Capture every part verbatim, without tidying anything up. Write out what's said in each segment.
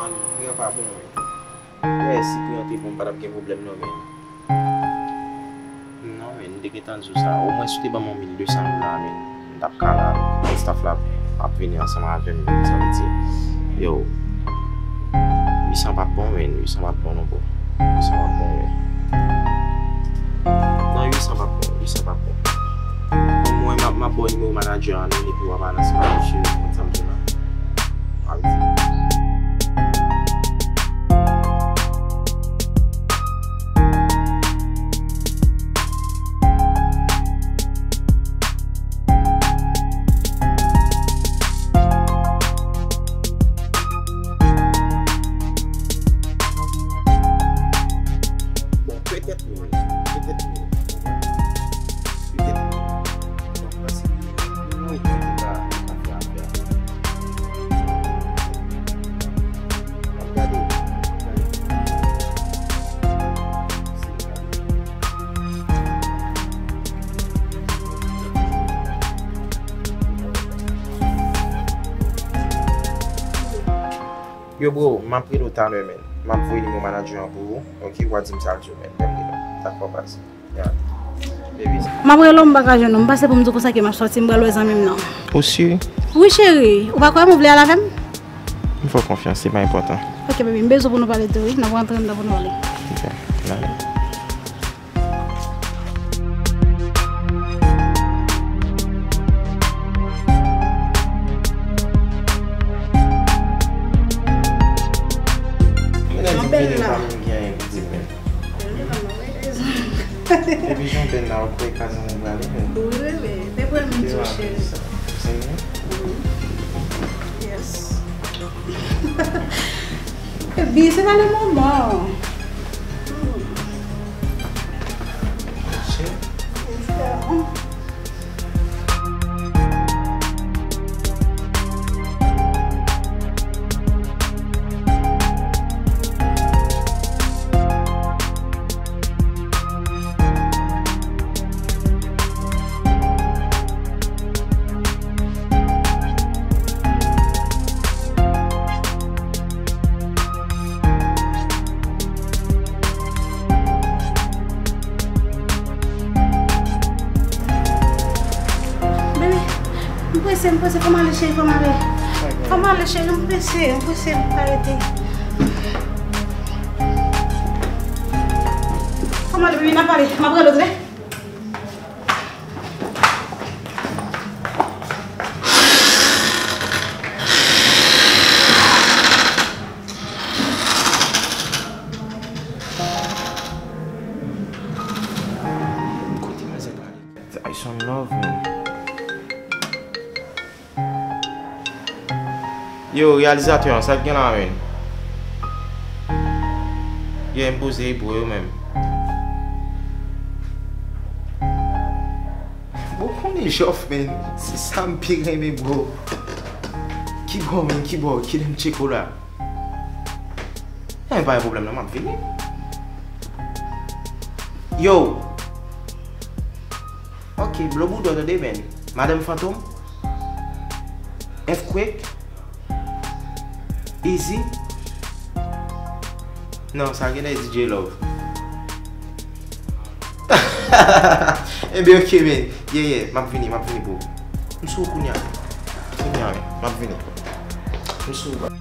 Priyan pa bon, men. Yè, si priyan te bon, m pa t ap gen pwoblèm, non, men. Non, men, m te gentan di w sa. Omwen, si w te ban m yon mil de san dola, men, m t ap ka la, men. Staff la ap vini ansanm avè m, men, sa vle di, yo, uit san p ap bon, men, uit san p ap bon, non, bro. Uit san p ap bon, men. Non, uit san p ap bon, uit san p ap bon. Mwen, m ap, m ap ba w nimewo manadjè an, men, epi w a pale ansanm ak misye, w konn sa m di w la. Bon, petèt mwen, petèt mwen, petèt mwen. Donk, paske nou, nou, nou, nou, nou, nou, nou, nou, nou, Yo, bro, m ap rele w talè, men. M ap voye nimewo manadjè an pou ou, ok? W a di m sa l di w, men. Lè m rele w. Dakò, baz. Yeah. Baby. M ap rele w, m pa ka jwenn ou. M pase pou m di w konsa ke m ap sòti, m pral wè zanmi m nan. Ou si? Wi, cheri. Ou pa kwè m, ou vle al avè m? M fè w konfyans, se pa enpòtan. Ok, baby, m bezwen pou nou pale tou, wi. N ap rantre anndan pou nou pale. Ok, n ale. Mwen di bèl la. Bèl la, mwen gen pou di men. Bèl la, mwen gen. Epi jan bèl la, ou kwè ka zanmi w prale, men. Wi, wi, wi. Te pral m di w, cheri. Sa, se mwen? Wi. Yes. Epi, se pa le moman. Bebe, m prese, m prese, fò m ale, cheri, fò m ale. Fò m ale, cheri, m prese, m prese, m pa rete. Fò m ale, bebe, n ap pale, m ap rele w, tande. Kote manzè prale? Tyson Love, man. Yo, reyalizatè an, sa k gen la, man? Yo, m poze, bro, yo menm. Bon, konnen Jòf, man. Se sa m pi renmen, bro. Ki bò, man, ki bò? Kilè m tcheke w la? Anyen, pa gen pwoblèm, non, m ap vini. Yo! Ok, Blow Boudò, tande, man. Madanm Fantom, Earthquake, Easy. Non, sa genlè D J Love. Ebyen, ok, man. Yeah, yeah, m ap vini, m ap vini, bro. M sou ou kounya. Kounya, man. M ap vini. M sou ou.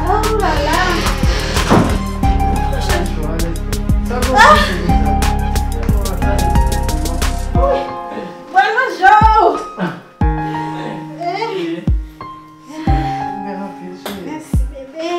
Oh là là! Ah! Ouh! Bwè manjè w! Eh! Mèsi, bebe.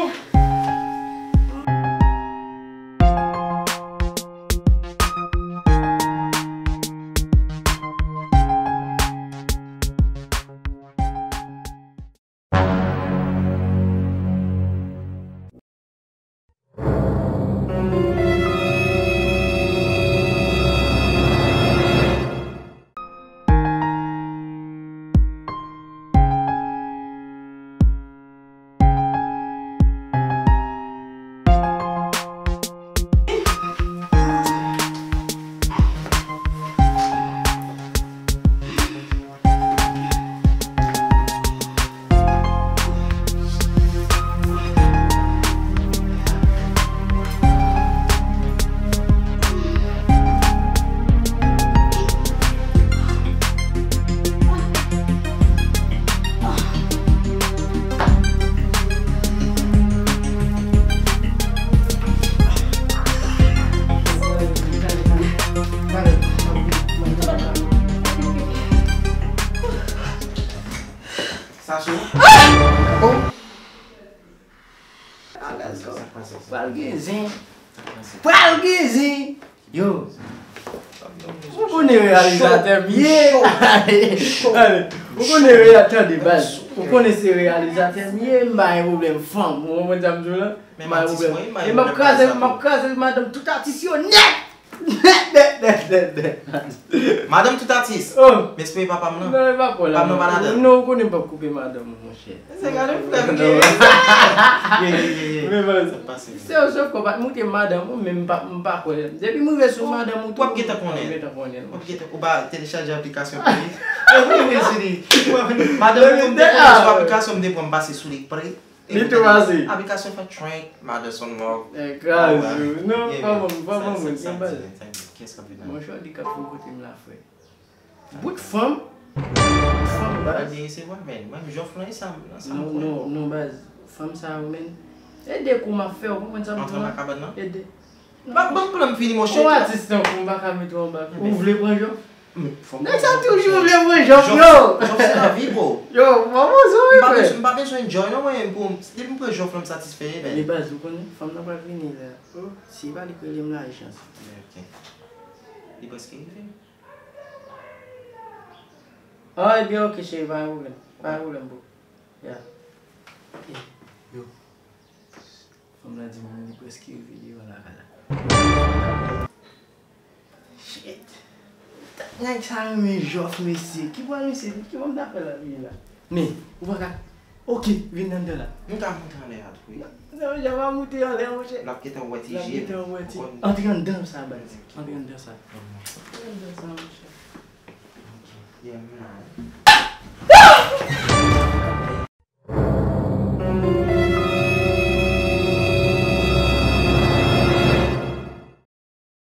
Pral gen zen. Pral gen zen. Yo. Ou konnen reyalizatè m ye. Ale, ou konnen reyalizatè de baz. Ou konnen se reyalizatè m ye, m pa gen pwoblèm fanm. Ou konprann sa m di w la? M pa gen pwoblèm. E m ap kraze, m ap kraze madanm tout atis yo nèt. Nèt, nèt, nèt, nèt, nèt. Madanm tout atis. Oh. M espere papa m nan. Non, e pa pwòblèm. Papa m nan pa ladan. Non, ou konnen m p ap koupe madanm ou, monchè. Se gade flèm gen. Ye, ye, ye, ye. Men baz, sa pase. Se yon sòf kò, pa t moute madanm ou, men m pa, m pa kwè. Depi m rive sou madanm ou tou, w ap gentan konnen. W ap gentan konnen. W ap gentan, ou pa telechaje aplikasyon pou li. Wi, wi, Jili. Madanm ou, m te konnen sou aplikasyon, m te pran, m pase sou li pre. Li tou pase. Aplikasyon fè trank, mother son love. E kraze ou. Non, pa bon, pa bon moun, se baz. Kiyès k ap vin la? Monchè, li k ap fin kote m la, frè. Bout fanm. Bout fanm, baz. Mwen byen resevwa, men mwen jòf lan e sa, nan sa m kwè. Non, non, non, baz. Fanm sa yo, men. E de kou m ap fè, ou konprann sa m di w la? Antre nan kabann nan? E de. Ban, ban m pran m fini, monchè. Ou atis tankou m pa ka mete w anba. Ou vle pran jòf? Nèg sa toujou vle pran jòf, yo. Jòf, jòf se lavi, bro. Yo, mwen bezwen, m pa bezwen, m pa bezwen enjoy, non, mwen, pou m, depi m pran jòf lan, m satisfè, men. Men baz, ou konnen, fanm nan pral vini la. Oh, si e pa li k rele m la, e chans. Ok. Li prèske rive. Ah, ebyen, ok, cheri, pa gen pwoblèm. Pa gen pwoblèm, bro. Ya. Ok. Yo. Fanm nan di m li prèske rive devan lakay la. Shit. Nèg sa renmen jòf, mesye. Ki bò misye, ki bò m ta fè l ap vini la? Men, ou pa ka. Ok, vin anndan la. M ka moute anlè a tou, wi. Sa vle di, jan w ap moute anlè, monchè. L ap gentan wè ti je m. L ap gentan wè ti. Antre anndan sa, baz. Antre anndan sa. Antre anndan sa, monchè. Ok. Yeah, m la.